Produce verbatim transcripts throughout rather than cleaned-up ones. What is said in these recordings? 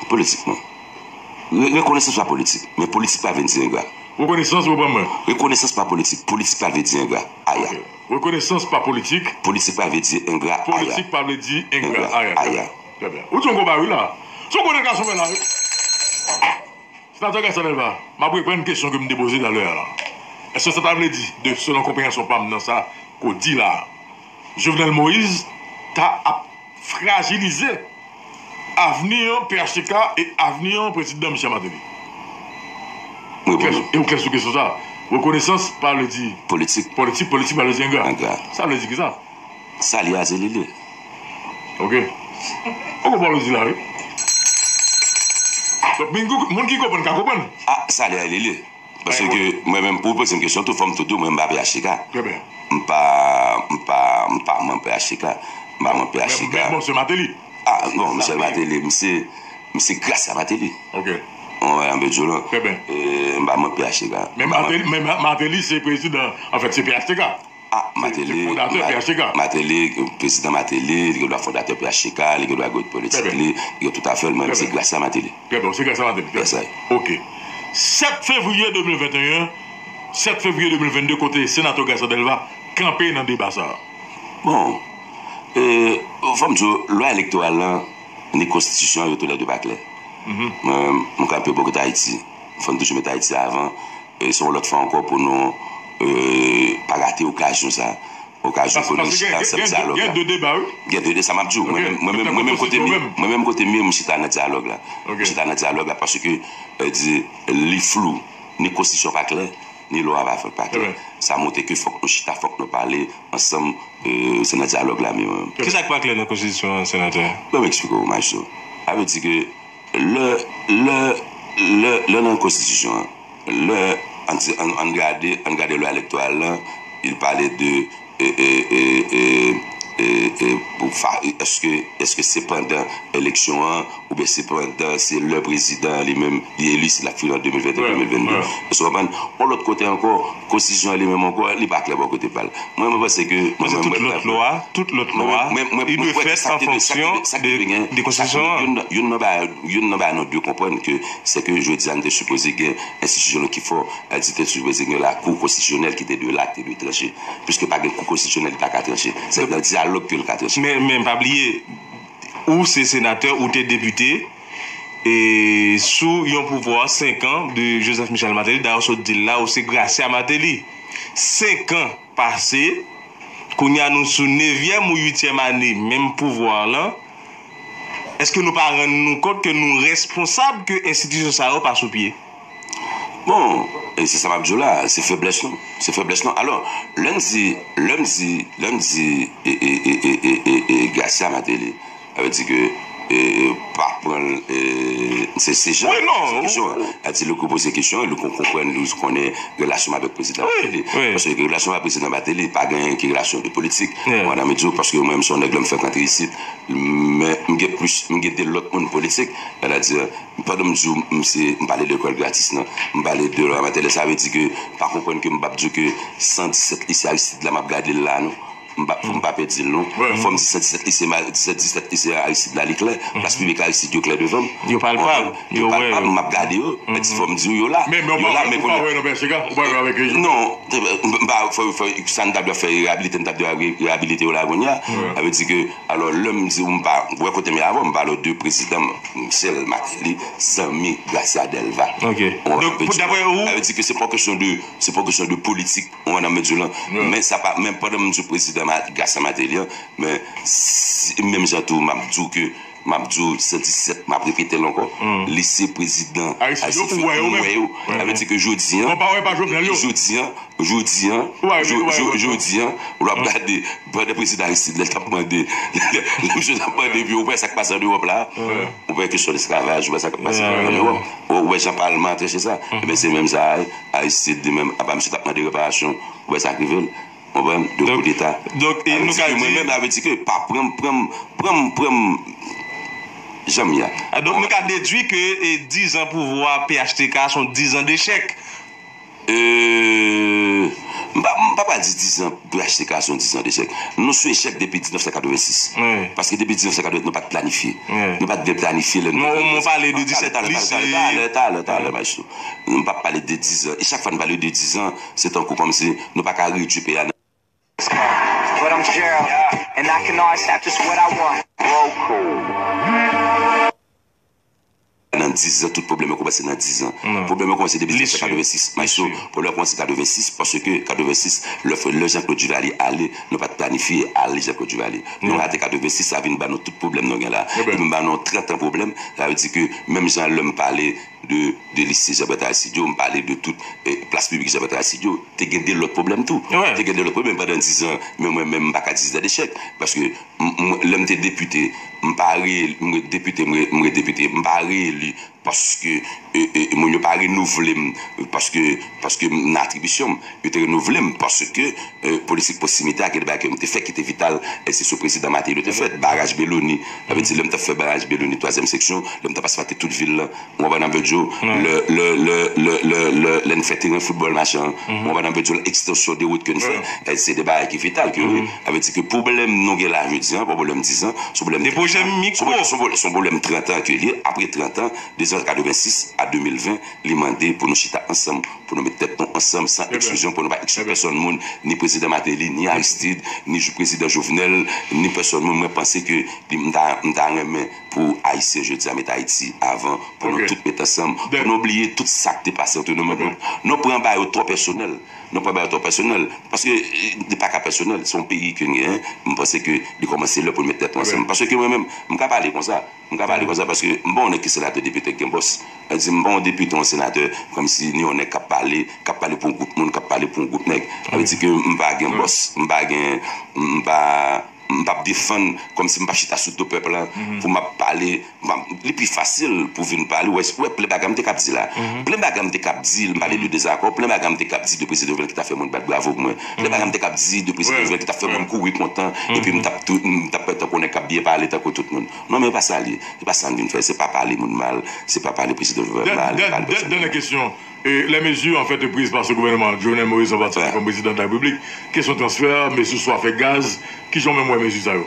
Politikman. Re- Rekonesans pa politik, men politik pa vle di engra. Rekonesans, ou konprann mwen? Rekonesans pa politik, politik pa vle di engra. Aya. Ok. Rekonesans pa politik. Politik pa vle di engra. Aya. Politik pa vle di engra. Engra. Aya. Aya. Trè byen. Ou di yon gwo bagay la. Se yon gwo deklarasyon fè la, wi. Senatè Garcia Delva, m ap reprann kesyon ke m te poze talè a la. Èske sa ta vle di, de selon konpreyansyon pa m nan sa ke w di la, Jovenel Moïse ta ap frajilize avni an P H T K e avni an prezidan Michel Martelly? Mwen reponn ou. E ou klè sou kesyon sa? Rekonesans pa vle di politik. Politik, politik pa vle di engra. Engra. Sa vle di ki sa? Sa li a, se li li. Ok. Ou konprann ou di la, wi. Donk, moun ki, moun ki konprann ka konprann. Ah, sa li a, li li. Paske mwen menm, pou w poze m kesyon tou, fò m tou di w, mwen, m pa P H T K. Trè byen. M pa, m pa, m pa manm P H T K. M pa manm P H T K. Men, men bon, se Martelly. Ah, bon, Michel Martelly, misye, misye Gracia Martelly. Ok. Ou wè, anbe di w lan. Trè byen. E, m pa manm P H T K. Men Martelly, men Ma- Martelly, se prezidan, anfèt, se P H T K. Ah, Martelly, se fondatè P H T K. Martelly, prezidan Martelly, li gen dwa fondatè P H T K, li gen dwa gwoup politik li, li gen tout afè l, mwen, se Gracia Martelly. Trè byen, se Gracia Martelly. Yes, I. Ok. Sèt fevriye de mil venteyen, sèt fevriye de mil vennde, kote senatè Gracia Delva kanpe nan deba sa a? Bon, e, fò m di w, lwa elektoral lan, ni konstitisyon an, yo toulède pa klè. Mwen, m kanpe bò kote Ayiti. Fò n toujou met Ayiti avan. E se yon lòt fwa ankò pou nou, e, pa rate okazyon sa. Okazyon pou nou chita ansanm dyalòg la. Gen de deba, wi. Gen de deba, sa m ap di w. Mwen menm, mwen menm, mwen menm kote m ye, mwen menm kote m ye, m chita nan dyalòg la. M chita nan dyalòg la paske, e, di, li flou, ni konstitisyon pa klè, ni lwa pa, pa klè. Sa montre ke fòk nou chita, fòk nou pale ansanm, e, se nan dyalòg la m ye mwen menm. Kisa k pa klè nan konstitisyon an, senatè? Ban m eksplike w, Maestro. Sa vle di ke lè, lè, lè, lè nan konstitisyon an, lè, ann, ann, ann gade, ann gade lwa elektoral lan, il pale de, e, e, e, e, e, e, pou fa, èske, èske se pandan eleksyon an, oubyen se pandan, se lè prezidan an li menm, li eli, se l ap fini an de mil venteyen, de mil vennde. Èske w konprann? Yon lòt kote ankò, konstitisyon an li menm ankò, li pa klè bò kote pa l. Mwen, mwen panse ke, mwen, mwen, mwen, tout lòt lwa, tout lòt lwa, mwen, mwen, mwen, li dwe fèt an fonksyon de, de konstitisyon an. Youn nan, youn nan bagay, youn nan bagay nou dwe konprann ke, se ke jodi a nou te sipoze gen enstitisyon nou ki fò, e, te sipoze gen lakou konstitisyonèl ki te dwe la, ki te dwe tranche. Piske pa gen kou konstitisyonèl, li pa ka tranche. Se nan dyalòg ke l ka tranche. Men, men pa bliye, ou se senatè, ou te depite, e sou yon pouvwa senk an de Joseph Michel Martelly, dayè w sot di l la, ou se Gracia Martelly. Senk an pase, kounye a nou sou nevyèm ou uityèm ane menm pouvwa lan, èske nou pa rann nou kont ke nou responsab ke enstitisyon sa yo pa sou pye? Bon, e se sa m ap di w la, se feblès nou. Se feblès nou. Alò, lè m di, lè m di, lè m di, e, e, e, e, e, e, e, Gracia Martelly, sa vle di ke, e, e, pa pran l, e, se, se jan, wi, non, se kesyon an. Sa vle di, lè w poze kesyon an, lè w konprann, lè w konnen relasyon m avèk prezidan Martelly. Wi, wi. Paske relasyon m avèk prezidan Martelly, pa gen anyen ki relasyon de politik. Mwen, nan medyo, paske mwen, m se yon nèg, lè m fèk antre isit, men m gen plis, m gen de lòt moun politik. Sètadi, pandan m di w, m se, m pale de lekòl gratis lan, m pale de lwa Martelly, sa vle di ke, pa konprann ke m p ap di w ke san disèt lise Aristide la, m ap gade l la, non. M pa, m pa pèdi l, non. Fò m di san disèt lise, san disèt lise Aristide la, li klè. Plas piblik Aristide yo klè devan m. Yo palpab. Yo palpab, m ap gade yo. Mwen di, fò m di w, yo la. Yo la, men kounye a. Ou pa wè nan P H T K, ou pa wè avèk yo? Non, m pa, fò, fò, sa n t ap dwe fè, reyabilite, n t ap dwe re-, reyabilite yo la kounye a. Sa vle di ke, alò, lè m di w, m pa, wè kote m ye avè w, m pale w de prezidan Michel Martelly, zanmi Gracia Delva. Ok. Donk, pou, daprè ou, sa vle di ke se pa kesyon de, se pa kesyon de politik. Ou konprann, m di w lan. Men sa pa, men pandan m di w prezidan Ma-, Gracia Martelly an, men si, menm jan tou, m ap di w ke, m ap di w san disèt, m ap repete l ankò. Li se prezidan Aristide, ou wè yo menm. Sa vle di ke jodi an, jodi an, jodi an, jo-, jo-, jodi an, ou ap gade, pandan prezidan Aristide, lè l t ap mande, lè misye t ap mande, epi ou wè sa k pase an Ewòp la, ou wè kesyon lesklavaj, ou wè sa k ap pase an Ewòp, ou wè jan palman an tranche sa. Ebyen, se menm sa a, Aristide li menm, apa misye t ap mande reparasyon, ou wè sa k rive l. Konprann? De koudeta. Donk, e nou ka di, mwen menm, sa vle di ke pa pran m, pran m, pran m, pran m jan m ye a. Ah, donk, nou ka dedui ke, e, diz an pouvwa P H T K se yon diz an dechèk. E, m pa, m, pa pral di dizan pou H T K se yon dizan dechèk. Nou sou echèk depi diznèf san katrevensis. Paske depi diznèf san katrevensis, nou pa t planifye. Nou pa t vle planifye lè nou. Non, nou pale de disèt plis. Talè, talè, talè, talè, maestro. Nou pa pale de dizan. E chak fwa nou pale de dizan, se tankou kòmsi nou pa ka redui peyi a nan But I'm Gerald, and I can always have just what I want. Nan dizan, tout pwoblèm yo kòmanse nan dizan. Pwoblèm yo kòmanse depi diznèf san katrevensis. Maestro, pwoblèm yo kòmanse katrevensis, paske katrevensis, lè, lè Jean-Claude Duvalier ale, nou pa t planifye ale Jean-Claude Duvalier. Nou rate katrevensis, sa vin ban nou tout pwoblèm nou gen la. Epi m ban nou trant an pwoblèm, sa vle di ke menm jan lè m pale de, de lise Jean Bertrand Aristide yo, m pale de tout, eh, plas piblik Jean Bertrand Aristide yo, te gen de lòt pwoblèm tou. Te gen de lòt pwoblèm pandan dizan, men mwen menm, m pa ka di dizan dechèk, paske m, m, lè m te depite, m pa re-, m ret depite, m re-, m ret depite, m pa reeli paske, eh, eh, moun yo pa renouvle m, paske, paske m nan atribisyon m. Yo te renouvle m paske, eh, politik pwosimite a, gen de bagay ke m te fè ki te vital, e se sou prezidan Martelly yo te fèt, baraj Belouni. Sa vle di, lè m t ap fè baraj Belouni, twazyèm seksyon, lè m t ap asfalte tout vil lan, ou konprann, m ap di w, lè, lè, lè, lè, lè, lè, lè n fè teren foutbòl machan, ou konprann, m ap di w, ekstansyon de wout ke n fè, e se de bagay ki vital ke, wi. Sa vle di ke pwoblèm nou gen la jodi a, pa pwoblèm dizan, se yon pwoblèm, de pwojè mikwo, se yon pwoblèm, se yon pwoblèm trant an ke li ye. Apre trant an, de katrevensis a de mil ven, li mande pou nou chita ansanm, pou nou met tèt nou ansanm, san eksklizyon, pou nou pa eksklwi pèsonn moun, ni prezidan Martelly, ni Aristide, ni jou prezidan Jovenel, ni pèsonn moun. Mwen panse ke li, m ta, m ta renmen pou Ayisyen jodi a met Ayiti avan, pou nou tout met ansanm, pou nou bliye tout sa k te pase ant nou. Nou, nou pran bagay yo twò pèsonèl. Nou pran bagay yo twò pèsonèl. Paske, eh, li pa ka pèsonèl. Se yon peyi ke n genyen. M panse ke li kòmanse lè pou n met tèt nou ansanm. Paske mwen menm, m ka pale konsa. M ka pale konsa paske m pa yon nèg ki senatè, depite, k gen bòs. Sa vle di, m pa yon depite, yon senatè, kòmsi ni yon nèg k ap pale, k ap pale pou yon gwoup moun, k ap pale pou yon gwoup nèg. Sa vle di ke m pa gen bòs, m pa gen, m pa, m p ap defann, kòmsi m p ap chita sou do pèp la pou m ap pale. M p ap, li pi fasil pou vin pale. Ou wè, ou wè plen bagay m te k ap di la. Plen bagay m te k ap di, m pale de dezakò, plen bagay m te k ap di de prezidan Jovenel ki ta fè moun bat bravo pou mwen. Plen bagay m te k ap di de prezidan Jovenel ki ta fè moun kouri kontan, epi m t ap tou, m t ap fè tankou nèg k ap byen pale tankou tout moun. Non, men e pa sa l ye. Se pa sa n vin fè. Se pa pale moun mal. Se pa pale prezidan Jovenel mal. Dènyè kesyon. Et les mesures, en fait, prises par ce gouvernement, Jovenel Moïse en particulier comme président de la République, kesyon transfè, mesye sou afè gaz, kijan w menm wè mezi sa yo?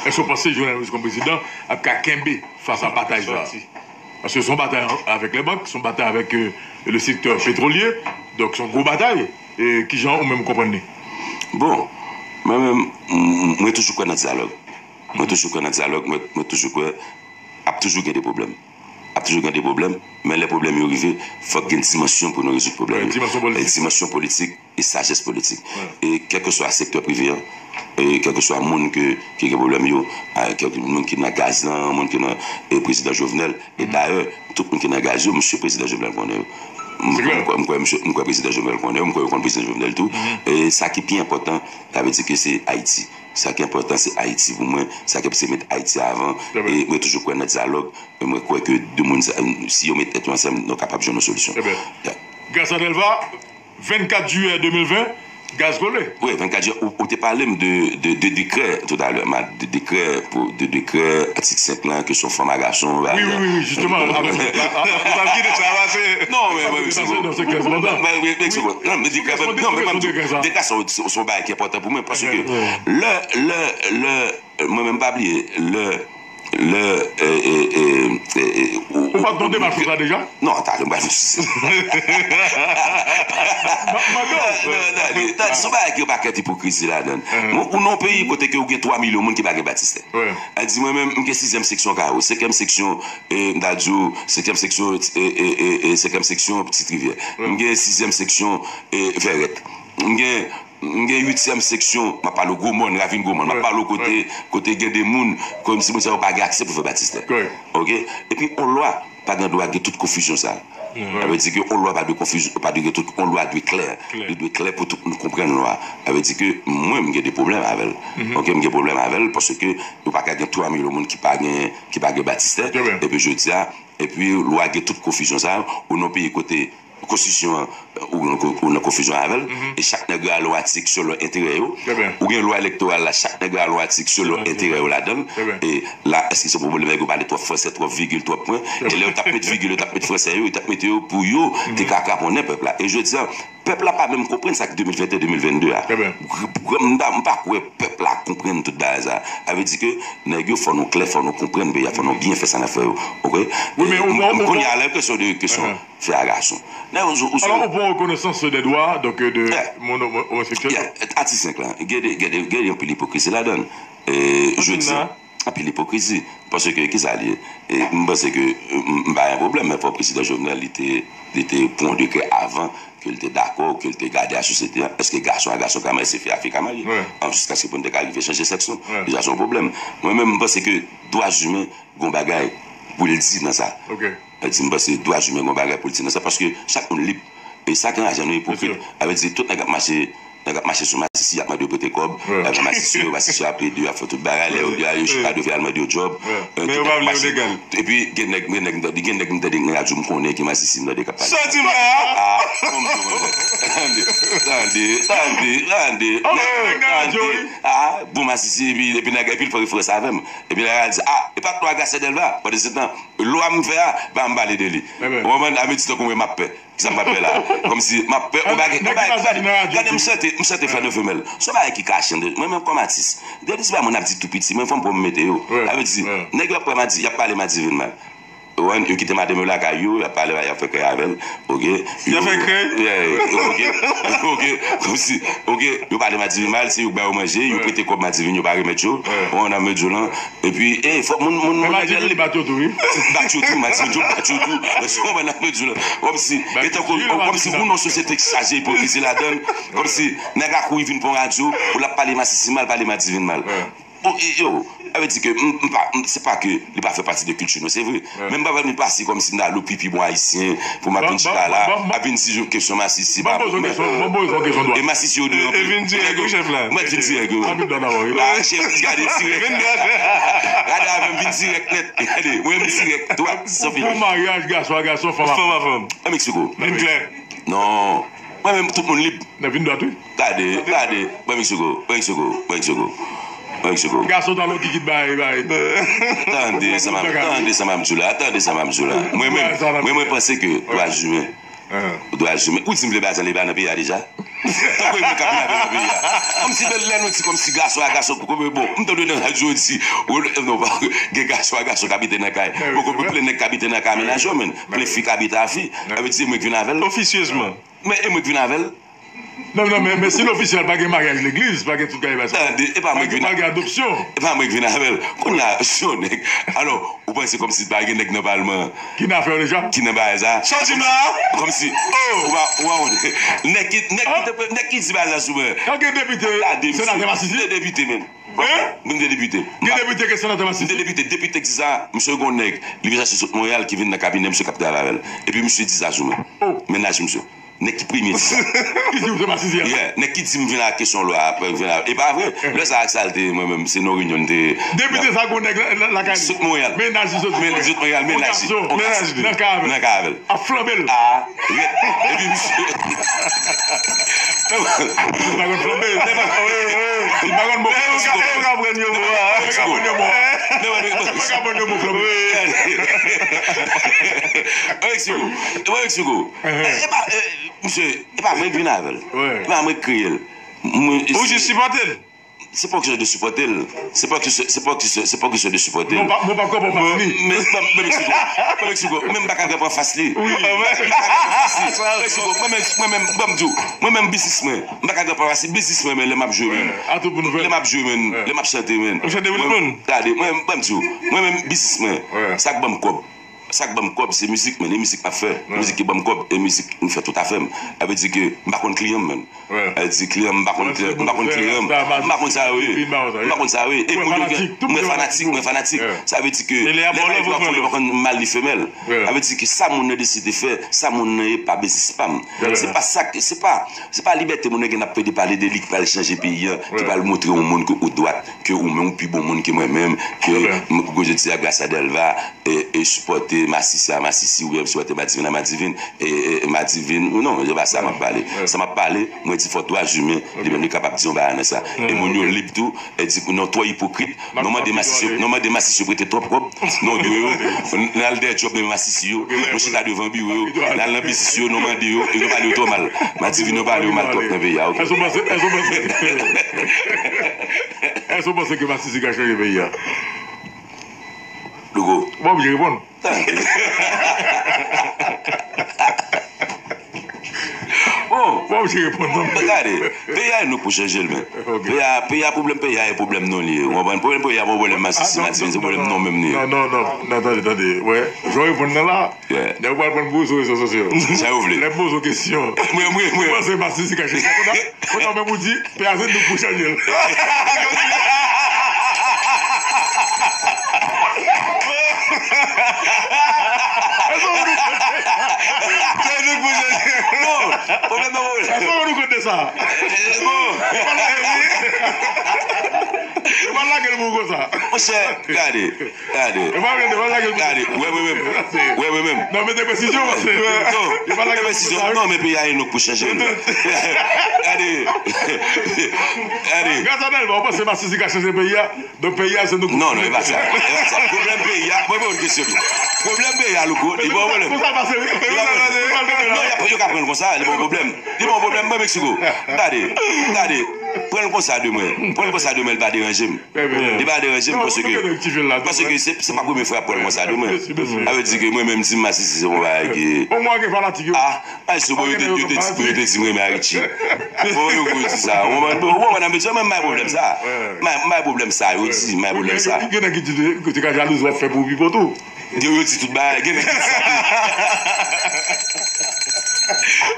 Èske w panse Jovenel Moïse kòm prezidan ap ka kenbe fas a batay sa a? Paske se yon batay avèk lèbank, se yon batay avèk, euh, le sektè petwolye, donk se yon gwo batay. E kijan ou menm w konprann li? Bon, mwen menm, m, m, mwen toujou kwè nan dyalòg. Mwen toujou kwè nan dyalòg, mwen, mwen toujou kwè ap toujou gen de pwoblèm. Ap toujou gen de pwoblèm, men lè pwoblèm yo rive, fòk gen dimansyon pou nou rezoud pwoblèm yo. Dimansyon politik. E dimansyon politik e sajès politik. E kèlkeswa sektè prive an, e kèlkeswa moun ke, ki gen pwoblèm yo, a, kèlke moun ki nan gaz lan, moun ki nan, e prezidan Jovenel, e dayè, tout moun ki nan gaz yo, mesye prezidan Jovenel konnen yo. M, m kwè, m kwè mesye, m kwè prezidan Jovenel konnen yo, m kwè yo konn prezidan Jovenel tou. E sa ki pi enpòtan, sa vle di ke se Ayiti. Sa ki enpòtan, se Ayiti pou mwen. Sa ki, se met Ayiti avan. E mwen toujou kwè nan dyalòg. E mwen kwè ke de moun sa, si yo met tèt yo ansanm, nou kapab jwenn yon solisyon. Gracia Delva, vennkat jiyè de mil ven, gaz kole. Wi, vennkat jiyè, ou, ou te pale m de, de, de dekrè toutalè, ma, de dekrè, pou, de dekrè atik senk lan, ke se yon fanm a gason, wi, wi, wi, wi, jisteman, avèk, a, a, a, ou t ap kite sa pase. Non, men, men, men, men, men, dekrè, non, men, dekrè sa, se, se yon bagay ki enpòtan pou mwen, paske lè, lè, mwen menm, pa bliye, lè, lè, e, e, e, e, e, ou, ou pa t nan demach konsa deja? Non, talè, m pa fè sou sa. Non, non, non, non, se yon bagay ki gen yon pakèt ipokrizi ladan l. Ou, ou nan yon peyi kote ke ou gen twa milyon moun ki pa gen batistè. Sa di mwen menm, m gen sizyèm seksyon Kawo, senkyèm seksyon, e, m ta di w, senkyèm seksyon, e, e, e, e, senkyèm seksyon Ti Rivyè. M gen sizyèm seksyon, e, Vèrèt. M gen M gen uityèm seksyon, m ap pale w Gwo Mòn, Ravin Gwo Mòn. M ap pale w kote, kote gen de moun, kòmsi moun sa yo pa gen aksè pou fè batistè. Oke? Epi, yon lwa pa gen dwa gen tout konfizyon sa a. Sa vle di ke yon lwa pa dwe konfizyon, pa dwe gen tout, yon lwa dwe klè. Li dwe klè pou tout moun konprann lwa a. Sa vle di ke mwen, m gen de pwoblèm avè l. Oke, m gen pwoblèm avè l paske yo pa ka gen twa milyon moun ki pa gen, ki pa gen batistè. Epi jodi a, epi lwa gen tout konfizyon sa a, ou nan yon peyi kote Konstitisyon an, ou nan ko-, ou nan konfizyon avè l. E chak nèg yo al yon atik selon enterè yo. Ou gen lwa elektoral la, chak nèg yo al yon atik selon enterè yo ladan l. E la, èske se pwoblèm nèg yo pale twòp fransè, twòp vigil, twòp pwen? E lè yo t ap met vigil, yo t ap met fransè yo, yo t ap mete yo pou yo te ka kraponnen pèp la. E jodi a, Pèp la pa menm konprann sa k de mil venteyen, de mil vennde a. M pa, m pa kwè pèp la konprann tout bagay sa. Sa vle di ke nèg yo, fò nou klè, fò nou konprann peyi a, fò nou byen fè sa n ap fè yo. Oke? Kounye a, la kesyon de kesyon fi a gason. Nèg yo, ou, ou, alò, ou pran rekonesans de dwa, donk, de mon omoseksyèl. Atis senk lan, gen de, gen de, gen de anpil ipokrizi ladan l. Jodi a, anpil ipokrizi. Paske, ki sa l ye? M panse ke, m pa gen pwoblèm, men fò prezidan Jovenel, li te, li te pran yon dekrè avan ke l te dakò, ke l te gade a sosyete a, èske gason a gason ka marye, se fi a fi ka marye? Jiskaske pou n te ka rive chanje sèks nou. Deja, se yon pwoblèm. Mwen menm, m panse ke dwa imen gen yon bagay pou l di nan sa. Sa vle di, m panse dwa imen gen yon bagay pou l di nan sa, paske chak moun lib. E sa k anraje nou ipokrit. Sa vle di, tout nèg ap mache, nèg ap mache sou masisi, y ap mande yo prete kòb, y ap masisi yo, masisi yo ap ede yo, y ap fè tout bagay, lè yo, lè yo chita devan, y al mande yo djòb. Men yo pa vle yo legal. Epi, gen nèg, gen nèg m tande, gen nèg m tande nan radyo m konnen ki masisi m tande k ap pale. Sa w di m la a? Ah, bon, m di w, tande, tande, tande, tande. Ah, bon masisi, epi, epi nèg, epi l fè referans avè m. Epi nèg la di, ah, e pa t lwa Gracia Delva. Pandan se tan, lwa m fè a, pa m pale de li. Ou konprann? Sa vle di tankou mwen m ap pè. Kisa m pral fè la? Kòmsi m ap pè, yon bagay, yon bagay, gade, gade, m chante, m chante Fleur de Femelle. Se yon bagay ki kache anndan mwen menm kòm atis. Depi se pa moun ap di tou piti, mwen fò m pran m mete yo. Sa vle di, nèg yo ap pran madi, y ap pale madivin mal. Ou konprann? Yo kite madanm yo lakay yo, y ap pale, y ap fè krèy avè l. Oke? Y ap fè krèy? Yeah, oke? Oke? Kòmsi, oke, yo pale madivin mal, se yo k ba yo manje, yo prete kòb madivin, yo pa remèt yo. Ou konprann, nan medyo lan. Epi, e, fòk moun, moun, moun nèg yo li bat yo tou, wi. Bat yo tou, madivin yo bat yo tou. Èske w konprann nan medyo lan? Kòmsi, e tankou, kòmsi ou nan yon sosyete ki chaje ipokrizi ladan l, kòmsi nèg la kouri vin pran radyo, pou l ap pale masisi mal, pale madivin mal. Bon, e, yo, sa vle di ke m, m pa, m, se pa ke li pa fè pati de kilti nou, se vre. Men m pa vle pase kòmsi m ta lo pipi bon ayisyen, pou m ap vin chita la, ap vin di yo kesyon masisi, se pa mwen. E masisi yo dwe anpil. Vin dirèk, wi, chèf la. Mwen vin dirèk, wi. Ah, chèf, gade, dirèk. Gade avè m, vin dirèk nèt. Gade, mwen m dirèk, dwat, san filè. Pou maryaj gason a gason, fanm a fanm. Fanm a fanm. An Meksiko. Vin klè. Non. Mwen menm, tout moun lib. Nan vin dwat, wi. Gade, gade. Mwen Meksiko, mwen Meksiko, mwen Meksiko. Mwen Meksiko. Gason talon ki kit bay, bay. Tande sa m ap, tande sa m ap di w la, tande sa m ap di w la. Mwen menm, mwen, mwen panse ke dwa imen. Dwa imen. Ou di m vle Bazen li pa nan peyi a deja? Tankou e moun k ap vin avè l nan peyi a. Kòmsi bèl lè nou di kòmsi gason a gason, kòm bon, m tande nan radyo di, non, gen gason a gason k abite nan kay. Bon, kòmsi plen nèg k abite nan kay a menaj yo, men plen fi k abite a fi. Sa vle di e mwen k vin avè l. Ofisyezman. Men e mwen k vin avè l. Non, non, men, men si l ofisyèl, pa gen maryaj legliz, pa gen tout kalite bagay sa. Tande, e pa mwen k vin, pa gen adopsyon. E pa mwen k vin avè l. Kounye a, si yon nèg, alò, ou panse kòmsi pa gen nèg nan palman an ki nan afè yo deja? Ki nan bagay sa? Sa w di m la a? Kòmsi, ou pa, ou pa wont. Nèg ki, nèg ki te, nèg ki di bagay sa sou mwen. Ou gen depite, senatè masisi? M te depite, menm. M te depite. Gen depite ke senatè masisi? M te depite. Depite ki sa, misye gen yon nèg, li vin chache sot Monreyal, ki vin nan kabinè misye k ap travay avè l. Epi misye di sa sou mwen. Mennaj misye. Nèg ki premye di sa. Ki di w se masisi a? Yeah, nèg ki di m vin ak kesyon lwa, apre vin a, e pa vre. Lè sa ak sa l te ye, mwen menm, se nan reyinyon n te ye. Depite sa gon nèg la, la, lakay li. Sot Monreyal. Mennaj li soti Monreyal. Sot Monreyal, mennaj li. Yon gason, mennaj li. Nan kay avè l. Nan kay avè l. Ap flanbe l. Ah, wi. Epi misye. Li pa konn flanbe. Li pa konn, li pa konn bon. Yo ka pran yo mo a. Yo ka pran yo mo a. Yo ka pran yo mo flanbe. Mwen Meksiko. Mwen Meksiko. E pa, e, misye, e pa mwen k vin avè l. E pa mwen k kreye l. Ou jis sipòte l. Se pa yon kesyon de sipòte l. Se pa yon kesyon, se pa yon kesyon, se pa yon kesyon de sipòte l. Bon, pa, bon, pa kòman fas li. Men, men, men, Meksiko. Men Meksiko. Men m pa ka pran fas li. Wi. Mwen menm, mwen menm, ban m di w, mwen menm biznis mwen. M pa ka pran fas li, biznis mwen, men lè m ap jwe, men. Atout pou nou fè. Lè m ap jwe, men. Lè m ap chante, men. Ou chante pou tout moun? Gade, mwen, ban m di w, mwen menm biznis mwen. Sa k ban m kòb. Sa k ban m kòb, se mizik, men, e mizik m ap fè. Mizik ki ban m kòb, e mizik m fè tout afè m. Sa vle di ke m pa konn kliyan m, men. Sa vle di kliyan m, m pa konn kliyan, m pa konn kliyan m. M pa konn sa yo ye. M pa konn sa yo ye. E moun yo gen, mwen fanatik, mwen fanatik. Sa vle di ke lè bagay yo ap fè, yo pa konn mal ni femèl. Sa vle di ke sa moun nan deside fè, sa moun nan ye pa biznis pa m. Se pa sa k, se pa, se pa libète moun nan gen n ap plede pale de li ki pral chanje peyi a, ki pral montre yon moun ke ou dwat, ke ou menm ou pi bon moun ke mwen menm, ke m, jodi a Gracia Delva, e, e sipòte masisi a masisi, oubyen si w wè te madivin a madivin, e, e, madivin, non, se pa sa m ap pale. Sa m ap pale, mwen di fò dwa imen, li menm li kapab di yon bagay nan sa. E moun yo lib tou, e di, non, twò ipokrit, non, mande masisi yo, non, mande masisi yo prete twòp kòb, non, dwe yo, n al dèyè djòb men masisi yo, nou chita devan biwo yo, n al nan biznis yo, nou mande yo, e nou pale yo twò mal. Madivin yo pale yo mal twòp nan peyi a, oke? Èske w panse, èske w panse, èske w panse ke masisi ka chanje peyi a? Louko. Ou pa oblije reponn. Bon. Ou pa oblije reponn non. Gade, peyi a e nou k pou chanje l, men. Peyi a, peyi a, pwoblèm peyi a e pwoblèm nou li ye. Ou konprann? Pwoblèm peyi a pa pwoblèm masisi, madivin, se pwoblèm nou menm li ye. Non, non, non, non, tande, tande. Wè, jan w reponn nan la, nèg yo pral pran pou rezo, rezo sosyo. Jan yo vle. Lè m poze w kesyon. Mwen, mwen, mwen. Ou panse masisi ka chanje? Kounye a menm ou di, peyi a se nou k pou chanje l. Se nou k pou chanje l. Non, pwoblèm nan, pwoblèm. Èske nou konn de sa? Bon. Yo pa lage l pou ou konsa. Monchè, gade. Gade. Gade, wè mwen menm. Wè mwen menm. Non, mete presizyon, paske. Non, mete presizyon. Non, men peyi a e nou k pou chanje l. Gade. Gade. Gras a Dèlma, ou panse masisi ka chanje peyi a? Donk peyi a se nou k pou chanje l. Non, non, e pa sa. E pa sa. Pwoblèm peyi a, mwen, mwen, yon kesyon. Pwoblèm peyi a, Louko, li pa yon pwoblèm. Konsa pase, wi. Non, yo ka pran l konsa, li pa yon pwoblèm. Li pa yon pwoblèm, mwen, Meksiko. Gade, gade. Pran l konsa de mwen. Pran l konsa de mwen, li pa deranje m. Li pa deranje m paske, paske se, se pa premye fwa y ap pran l konsa de mwen. Sa vle di ke mwen menm, si m masisi, se yon bagay ki. Omwen gen fanatik yo. Ah, ay, sou bon, yo te, yo te di, yo te di m renmen Haïti. Bon, yo, yo di sa. Ou konprann? Bon, ou konprann, men mwen, m bay pwoblèm sa. M bay, m bay pwoblèm sa, yo di, m bay pwoblèm sa. Gen nèg ki di ke te ka jalouzi w ap fè pou Pipo tou. Yo, yo di tout bagay, gen nèg ki di sa tou.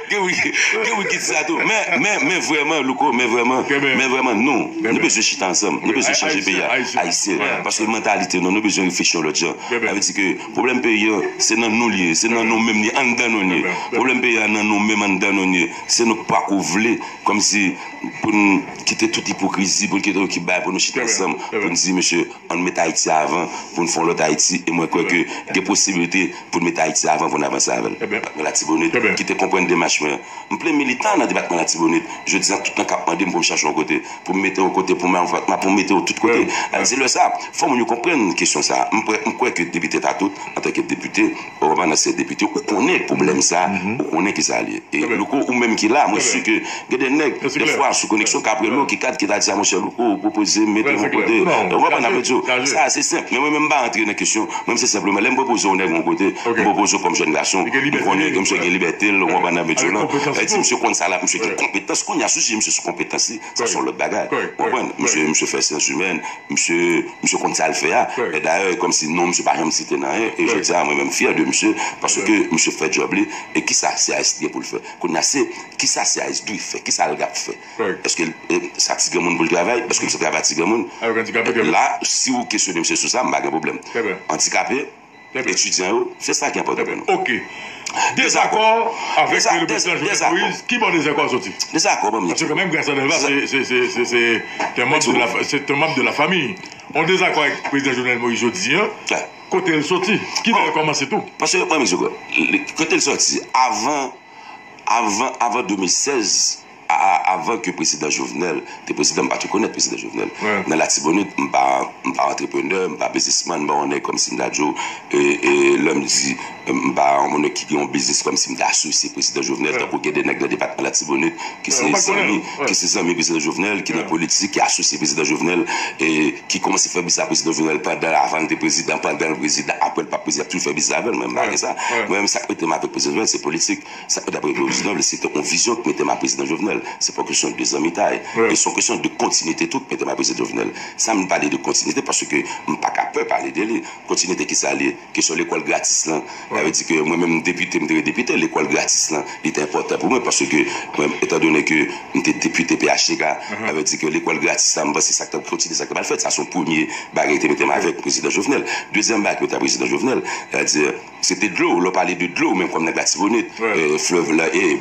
Gen wi, gen wi ki di sa tou. Men, men, men vrèman, Louko, men vrèman, men vrèman, nou, nou bezwen chita ansanm. Nou bezwen chanje peyi a, Ayisyen. Paske mantalite nou, nou bezwen reflechi yon lòt jan. Sa vle di ke pwoblèm peyi a, se nan nou li ye, se nan nou menm li ye, anndan nou li ye. Pwoblèm peyi a, nan nou menm, anndan nou li ye. Se nou k pako vle, kòmsi pou n kite tout ipokrizi, pou n kite tout bagay, pou nou chita ansanm, pou n di, mesye, ann met Ayiti avan pou n fè yon lòt Ayiti, e mwen kwè ke gen posiblite pou n met Ayiti avan pou n avanse avè l. Depatman Latibonit ki te konprann demach mwen an. M plen militan nan depatman Latibonit. Jodi a, tout tan k ap mande m pou m chache yon kote, pou m mete yon kote, pou m, pou m mete yon tout kote. Di lè sa, fò moun yo konprann kesyon sa. M kwè, m kwè ke depite Tatout, antanke depite, ou konprann, ansyen depite, ou konnen pwoblèm sa, ou konnen ki sa l ye. E Louko, ou menm ki la, mwen si ke gen de nèg, dèfwa, sou koneksyon k ap rele w, ki ka, ki ta di a, monchè Louko, ou pwopoze m mete m yon kote. Ou konprann, ap di w, sa se senp. Men mwen menm, m pa rantre nan kesyon. Mwen, se senpleman, lè m pwopoze yon nèg yon kote, m pwopoze w kòm jèn gason, m konnen ke misye gen libète l, ou konprann, ap di w la. Sa vle di, misye konn sa l ap, misye gen konpetans. Kounye a, si w jije misye sou konpetans li, sa se yon lòt bagay. Ou konprann? Misye, misye fè syans imèn, misye, misye konn sa l fè a. E dayè, e kòmsi non misye pa janm site nan anyen. E jodi a, mwen menm, m fyè de misye, paske misye fè djòb li. E kisa C I S gen pou l fè? Kounye a, se kisa C I S dwe fè? Kisa l ap fè? Èske, e, sa ti granmoun pou l travay? Èske misye travay a ti granmoun? La, si w kesyone misye sou sa, m pa gen pwoblèm. Andikape, etidyan yo, se sa ki enpòtan pou nou. Dezakò avèk le prezidan Jovenel Moïse, ki bò dezakò a soti? Dezakò, ban m yon ti. Paske kanmenm, Grace Delva, se, se, se, se, se, se un membre de la, c'est un membre de la famille. Yon dezakò avèk prezidan Jovenel Moïse jodi a, kote l soti? Ki bò l kòmanse tou? Paske, mwen, mesye, kote l soti? Avan, avan, avan de mil sèz, a, a, avan ke prezidan Jovenel te prezidan, m pa t rekonèt prezidan Jovenel. Nan Latibonit, m pa, m pa antreprenè, m pa biznismann, m pa yon nèg kòmsi m ta di w, e, e, lè m di, e, m pa yon nèg ki gen yon biznis kòmsi m ta asosye prezidan Jovenel, tankou gen de nèg nan depatman Latibonit ki se zanmi, ki se zanmi prezidan Jovenel, ki nan politik, ki asosye prezidan Jovenel, e ki kòmanse fè biznis ak prezidan Jovenel pandan, avan l te prezidan, pandan l prezidan, apre l pa prezidan, ap toujou fè biznis avè l. Mwen, m pa gen sa. Mwen menm, sa k mete m avèk prezidan Jovenel, se politik. Sa k mete m avèk prezidan Jovenel, se te yon vizyon k mete m ak prezidan Jovenel. Se pa yon kesyon de zanmitay. E se yon kesyon de kontinite tou k mete m ak prezidan Jovenel. Sa m pale de kontinite, paske m pa ka pè pale de li. Kontinite kisa l ye? Kesyon lekòl gratis lan, Sa vle di ke mwen menm depite, m te depite, lekòl gratis lan, li te enpòtan pou mwen, paske mwen, etandone ke m te depite P H T K, sa vle di ke lekòl gratis la, m panse sa k t ap kontinye, sa k t ap fèt, sa se yon premye bagay ki te mete m avèk prezidan Jovenel. Dezyèm bagay ki mete m ak prezidan Jovenel, sa vle di, se te dlo, lè w pale de dlo, menm kòm nèg Latibonit, flèv la, e,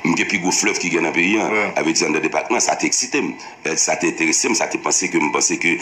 m gen pi gwo flèv ki gen nan peyi an, sa vle di anndan depatman, sa te eksite m. Sa te enterese m, sa te panse ke m panse ke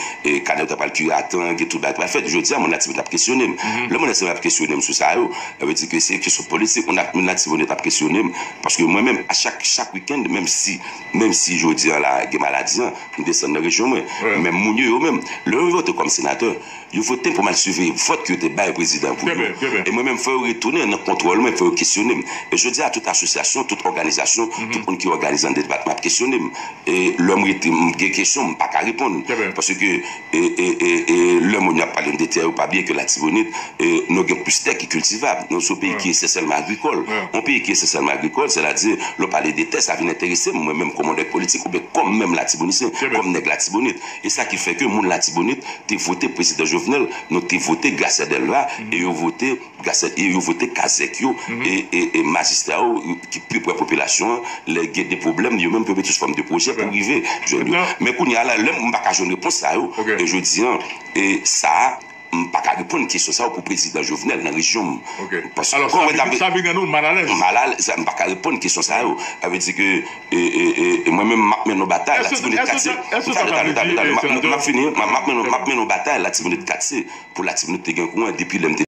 kanal yo ta pral kire a tan, gen tout bagay pral fèt. Jodi a, moun Latibonit ap kesyone m. Lè moun Latibonit ap kesyone m sou sa yo, sa vle di ke se kesyon politik. Moun Latibonit ap kesyone m, paske mwen menm, a chak, chak wikenn, menm si, menm si jodi a la, gen maladi an, m desann nan rejyon mwen. Menm moun yo, yo menm, lè yo vote kòm senatè, yo vote m pou m al siveye vòt ke yo te bay prezidan pou yo. E mwen menm, fò yo retounen nan kontwòl mwen, fò yo kesyone m. E jodi a, tout asosyasyon, tout òganizasyon, tout moun ki òganize anndan depatman ap kesyone m. E lè m rete, m gen kesyon, m pa ka reponn. Paske, e, e, e, e, lè moun yo ap pale m de tè, yo pa bliye ke Latibonit, e, nou gen plis tè ki kiltivab. Nou se yon peyi ki esansyèlman agrikòl. Yon peyi ki esansyèlman agrikòl, sètadi, lè w pale de tè, sa vin enterese m, mwen menm kòm yon nèg politik, oubyen kòm menm Latibonityen, kòm nèg Latibonit. E sa ki fè ke moun Latibonit te vote prezidan Jovenel, nou te vote Gracia Delva, e yo vote Gracia, e yo vote kazèk yo, e, e, e majistra yo ki pi pre popilasyon an, lè gen de pwoblèm, yo menm pou yo mete sou fòm de pwojè pou rive jwenn yo. Men kounye a la, lè m pa ka jwenn repons sa yo, e jodi an, e sa a, m pa ka reponn kesyon sa yo pou prezidan Jovenel nan rejyon m. Paske kòm mwen ta vle, sa vin rann ou malalèz. Malalèz, sa, m pa ka reponn kesyon sa yo. Sa vle di ke, e, e, e, e mwen menm, m ap mennen yon batay, Latibonit katye. Talè, talè, talè, talè, m ap, m ap fini, m ap, m ap mennen, m ap mennen yon batay, Latibonit katye, pou Latibonit te gen kouran depi lè m te